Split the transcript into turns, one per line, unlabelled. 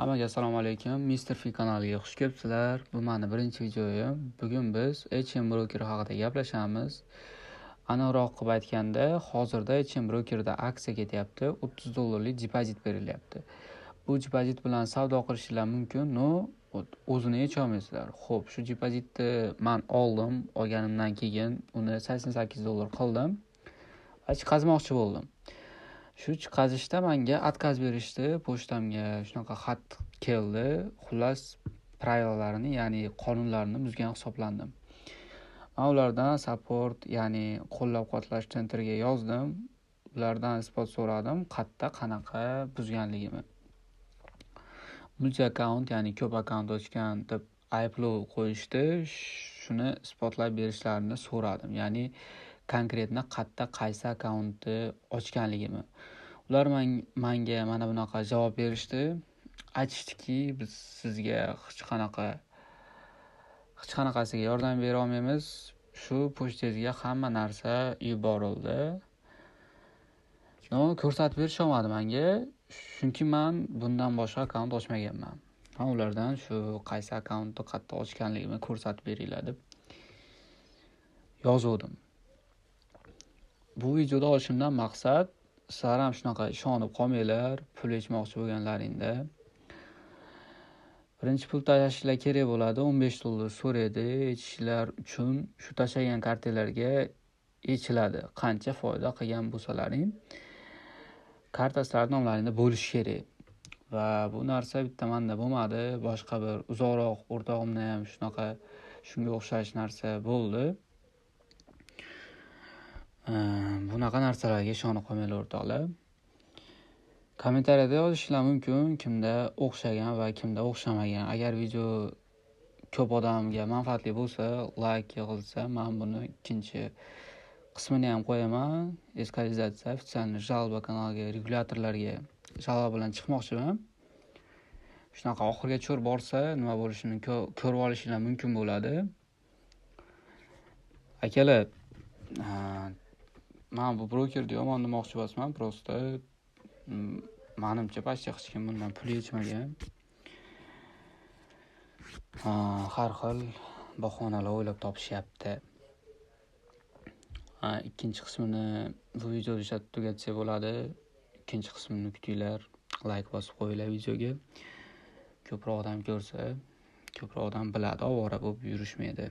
Hammaga assalomu alaykum. Mr. Fi kanaliga xush kelibsizlar. Bu meni birinchi videoyim. Bugun biz HM Broker haqida gaplashamiz. Aniqroq qilib aytganda, hozirda HM Brokerda aksiya ketyapti. 30 dollarlik depozit berilyapti. Bu depozit bilan savdo qilishinglar mumkin, no o'zini yecha olmaysizlar. Xo'p, shu depozitni men oldim, olganimdan keyin uni 88 dollar qildim va chiqazmoqchi bo'ldim. Shu chiqazishda menga отказ berishdi, pochtamga shunaqa xat keldi. Xullas, правилalarini, ya'ni qonunlarni buzgan hisoblandim. Men ulardan support, ya'ni qo'llab-quvvatlash sentriga yozdim. Ulardan isbot so'radim, qayerda qanaqa buzganligimni. Multi akkaunt, ya'ni ko'p akkaunt ochgan deb ayblov qo'yishdi. Shuni isbotlab berishlarini so'radim. Ya'ni konkretно qayerda qaysi akkauntni ochganligimni. Ular menga mana bunaqa javob berishdi. Aytishdiki, biz sizga hech qanaqasiga yordam bera olmaymiz. Shu pochtangizga hamma narsa yuborildi. No, ko'rsatib berisha olmadi menga, chunki men bundan boshqa akkaunt ochmaganman. Men ulardan shu qaysi akkauntni qayerda ochganligimni ko'rsatib beringlar deb yozuvdim. Bu videoda olishimdan maqsad, sizlar ham shunaqa ishonib qolmanglar, pul yechmoqchi bo'lganlaringda. Birinchi pul tashlashlar kerak bo'ladi, 15 dollar so'raydi, yechishlar uchun shu tashlagan kartalarga yechiladi. Qancha foyda qilgan bo'lsalaring, karta sizlarning nomlaringda bo'lishi kerak. Va bu narsa bitta menda bo'lmadi, boshqa bir uzoqroq o'rtog'imda ham shunaqa shunga o'xshash narsa bo'ldi. Bunaqa narsalarga ishonib qolmanglar o'rtoqlar. Kommentariyada yozishinglar mumkin, kimda o'xshagan va kimda o'xshamagan. Agar video ko'p odamga manfaatli bo'lsa, like yig'ilsa, men buni ikkinchi qismini ham qo'yaman. Eskalizatsiya, официальный жалоба kanaliga, regulyatorlarga жалоба bilan chiqmoqchiman. Shunaqa oxiriga cho'r borsa, nima bo'lishini ko'rib olishinglar mumkin bo'ladi. Akalar, men bu brokerni yomon demoqchi emasman, просто menimcha почти hech kim bundan pul yechmagan. Har xil bahonalar o'ylab topishyapti. Ikkinchi qismini bu videoda ishlab tugatsak bo'ladi. Ikkinchi qismini kutinglar, like bosib qo'yinglar videoga. Ko'proq odam ko'rsa, ko'proq odam biladi, ovora bo'lib yurishmaydi.